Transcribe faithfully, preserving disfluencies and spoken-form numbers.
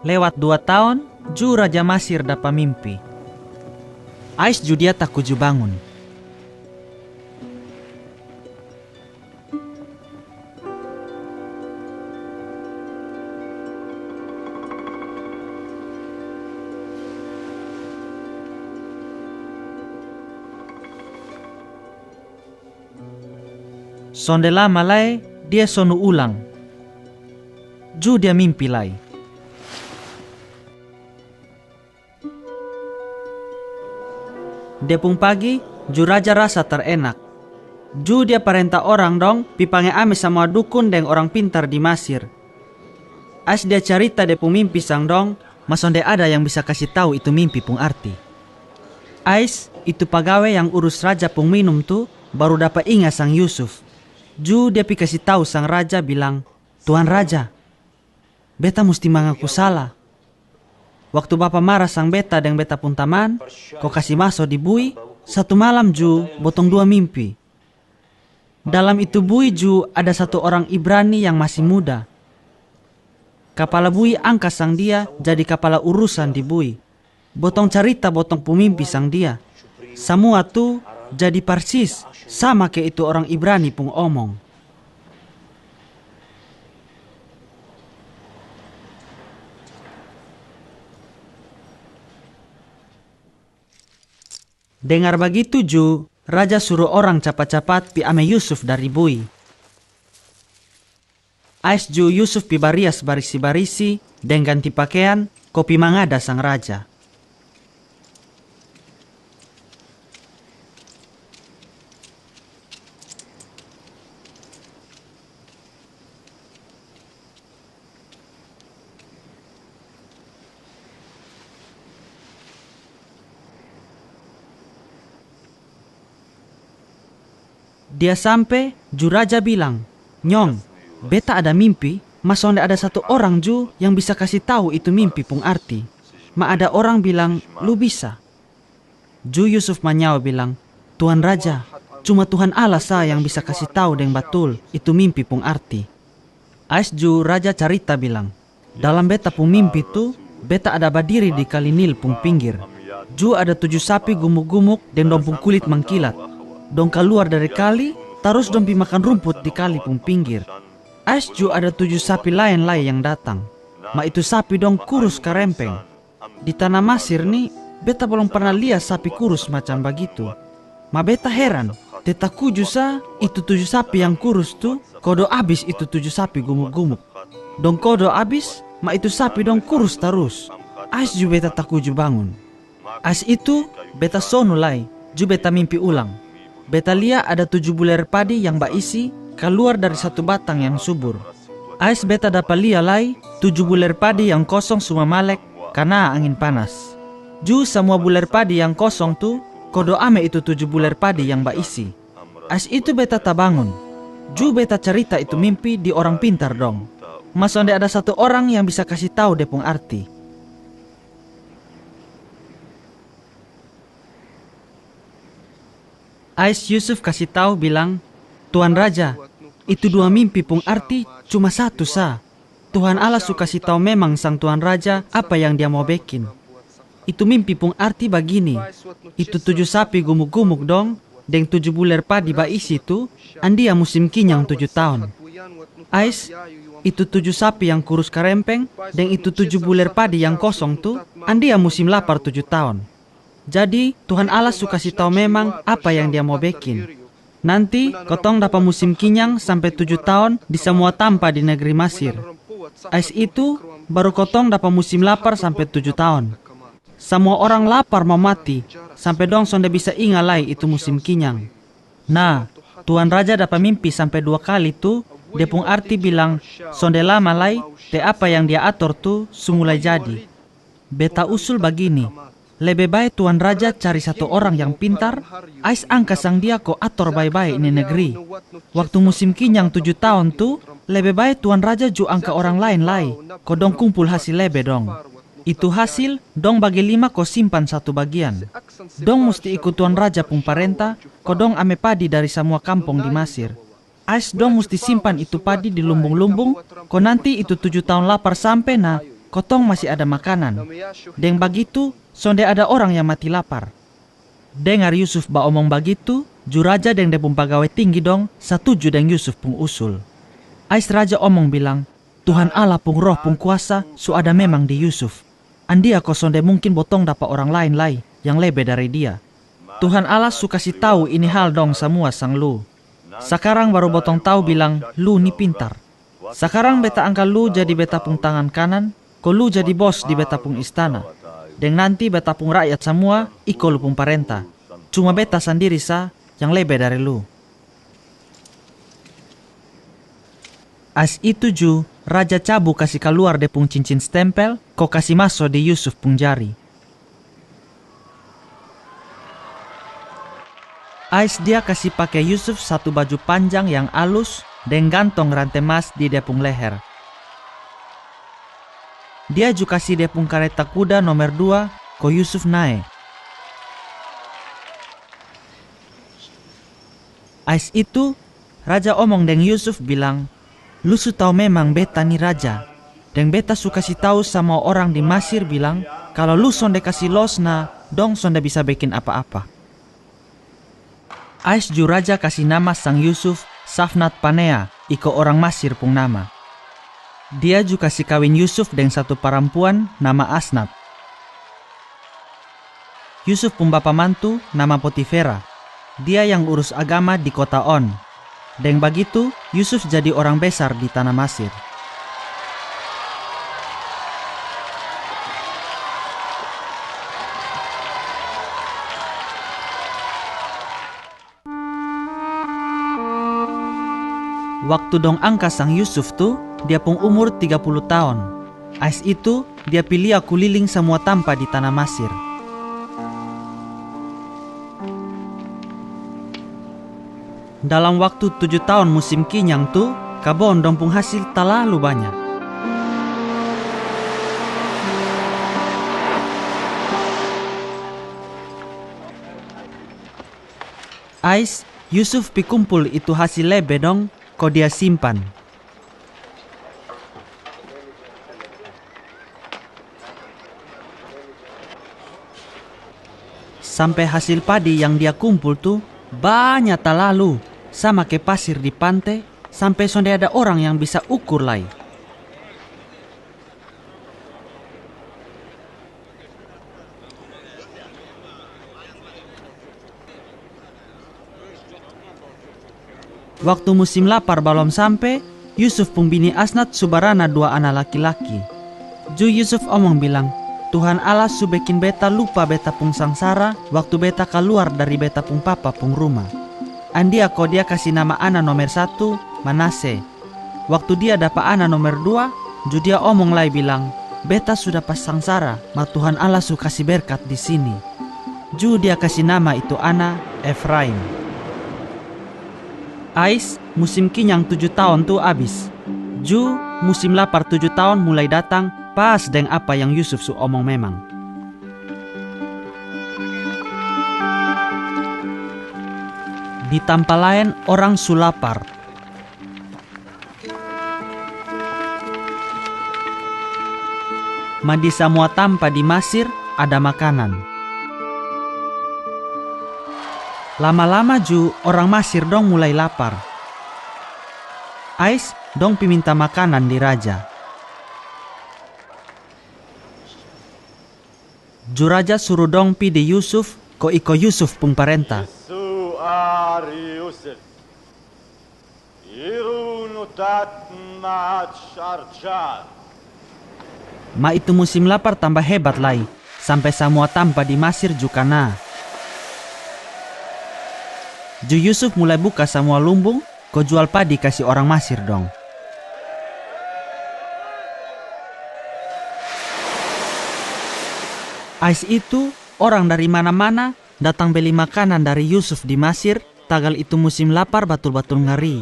Lewat dua taon, ju raja Masir dapa mimpi. Ais ju dia takuju bangun. Sonde lama lai, dia sonu ulang. Ju dia mimpi lai. Dia pung pagi, ju raja rasa tarenak. Ju dia parenta orang dong pi pange ame samua dukun deng orang pintar di Masir. Ais dia carita dia pung mimpi sang dong, ma sonde ada yang bisa kasi tau itu mimpi pung arti. Ais, itu pagawe yang urus raja pung minum tu, baru dapa inga sang Yusuf. Ju dia pi kasi tau sang raja bilang, "Tuan raja, beta musti mangaku sala. Waktu bapa mara sang beta deng beta pung taman, ko kasi maso di bui, satu malam ju botong dua mimpi. Dalam itu bui ju ada satu orang Ibrani yang masi muda. Kapala bui angka sang dia jadi kapala urusan di bui. Botong carita botong pung mimpi sang dia. Samua tu jadi parsis sama ke itu orang Ibrani pung omong." Dengar bagitu ju, raja suru orang capat-capat pi ame Yusuf dari bui. Ais ju Yusuf pi barias barisi-barisi deng ganti pakean, ko pi mangada sang raja. Dia sampe, ju raja bilang, "Nyong, beta ada mimpi, ma sonde ada satu orang ju yang bisa kasi tau itu mimpi pung arti. Ma ada orang bilang, lu bisa." Ju Yusuf manyao bilang, "Tuan raja, cuma Tuhan Allah sa yang bisa kasi tau deng batul itu mimpi pung arti." Ais ju raja carita bilang, "Dalam beta pung mimpi tu, beta ada badiri di kali Nil pung pinggir. Ju ada tuju sapi gumuk-gumuk deng dong pung kulit mangkilat. Dong kaluar dari kali, tarus dong pi makan rumput di kali pung pinggir. Ais ju ada tuju sapi laen lai yang datang. Ma itu sapi dong kurus karempeng. Di tana Masir ni, beta balong parna lia sapi kurus macam bagitu. Ma beta heran, te takuju sa, itu tuju sapi yang kurus tu kodo abis itu tuju sapi gumuk-gumuk. Dong kodo abis, ma itu sapi dong kurus tarus. Ais ju beta takuju bangun. Ais itu, beta sonu lai, ju beta mimpi ulang. Beta lia ada tuju buler padi yang baisi kaluar dari satu batang yang subur. Ais beta dapa lia lai, tuju buler padi yang kosong su mamalek kanaa angin panas. Ju samua buler padi yang kosong tu kodo ame itu tuju buler padi yang baisi. Ais itu beta tabangun. Ju beta carita itu mimpi di orang pintar dong. Ma sonde ada satu orang yang bisa kasi tau dia pung arti." Ais Yusuf kasi tau bilang, "Tuan raja, itu dua mimpi pung arti cuma satu sa. Tuhan Allah su kasi tau memang sang tuan raja apa yang dia mau bekin. Itu mimpi pung arti bagini, itu tuju sapi gumuk-gumuk dong deng tuju buler padi baisi tu, andia musim kinyang tuju taon. Ais, itu tuju sapi yang kurus karempeng deng itu tuju buler padi yang kosong tu, andia musim lapar tuju taon. Jadi, Tuhan Allah su kasi tau memang apa yang dia mau bekin. Nanti, kotong dapa musim kinyang sampe tuju taon di samua tampa di negri Masir. Ais itu, baru kotong dapa musim lapar sampe tuju taon. Samua orang lapar mau mati, sampe dong sonde bisa inga lai itu musim kinyang." Nah, tuan raja dapa mimpi sampe dua kali tu, dia pung arti bilang, sonde lama lai, te apa yang dia ator tu su mulai jadi. Beta usul bagini, lebe bae tuan raja cari satu orang yang pintar, ais angka sang dia ko ator bae-bae ini negri. Waktu musim kinyang tuju taon tu, lebe bae tuan raja ju angka orang laen lai, ko dong kumpul hasil lebe dong. Itu hasil, dong bage lima ko simpan satu bagian. Dong musti iko tuan raja pung parenta, ko dong ame padi dari samua kampong di Masir. Ais dong musti simpan itu padi di lumbung-lumbung, ko nanti itu tuju taon lapar sampe na, kotong masi ada makanan. Deng bagitu, sonde ada orang yang mati lapar." Dengar Yusuf baomong bagitu, ju raja deng de pung pagawe tinggi dong satuju deng Yusuf pung usul. Ais raja omong bilang, "Tuhan Allah pung Roh pung kuasa su ada memang di Yusuf. Andia ko sonde mungkin botong dapa orang laen lai yang lebe dari dia. Tuhan Allah su kasi tau ini hal dong samua sang lu. Sakarang baru botong tau bilang lu ni pintar. Sakarang beta angka lu jadi beta pung tangan kanan, ko lu jadi bos di beta pung istana. Deng nanti beta pung rakyat samua iko lu pung parenta. Cuma beta sandiri sa yang lebe dari lu." Ais itu ju, raja cabu kasi kaluar de pung cincin stempel, ko kasi maso di Yusuf pung jari. Ais dia kasi pake Yusuf satu baju panjang yang alus, deng gantong rante mas di dia pung leher. Dia ju kasi dia pung kareta kuda nomer dua, ko Yusuf nae. Ais itu, raja omong deng Yusuf bilang, "Lu su tau memang beta ni raja. Deng beta su kasi tau samua orang di Masir bilang, kalo lu sonde kasi los na, dong sonde bisa bekin apa-apa." Ais ju raja kasi nama sang Yusuf Safnat Panea, iko orang Masir pung nama. Dia ju kasi kawin Yusuf deng satu parampuan nama Asnat. Yusuf pung bapa mantu nama Potifera. Dia yang urus agama di kota On. Deng bagitu, Yusuf jadi orang besar di tana Masir. Waktu dong angka sang Yusuf tu, dia pung umur tiga puluh taon. Ais itu, dia pi lia kuliling samua tampa di tana Masir. Dalam waktu tuju taon musim kinyang tu, kabon dong pung hasil talalu banya. Ais, Yusuf pi kumpul itu hasil lebe dong, ko dia simpan. Sampe hasil padi yang dia kumpul tu banya talalu, sama ke pasir di pante, sampe sonde ada orang yang bisa ukur lai. Waktu musim lapar balom sampe, Yusuf pung bini Asnat su barana dua ana laki-laki. Ju Yusuf omong bilang, "Tuhan Allah su bekin beta lupa beta pung sangsara waktu beta kaluar dari beta pung papa pung ruma." Andia ko dia kasi nama ana nomer satu, Manase. Waktu dia dapa ana nomer dua, ju dia omong lai bilang, "Beta su dapa sangsara, ma Tuhan Allah su kasi berkat di sini." Ju dia kasi nama itu ana Efraim. Ais, musim kinyang tuju taon tu abis. Ju, musim lapar tuju taon mulai datang, pas deng apa yang Yusuf su omong memang. Di tampa laen orang su lapar. Ma di samua tampa di Masir ada makanan. Lama-lama ju orang Masir dong mulai lapar. Ais, dong pi minta makanan di raja. Ju raja suru dong pi di Yusuf, ko iko Yusuf pung parenta. Isu ari Yusuf. Iru nutat maat sharjar. Ma itu musim lapar tamba hebat lai, sampe samua tampa di Masir ju kana. Ju Yusuf mulai buka samua lumbung, ko jual padi kasi orang Masir dong. Ais itu, orang dari mana-mana datang beli makanan dari Yusuf di Masir, tagal itu musim lapar batul-batul ngari.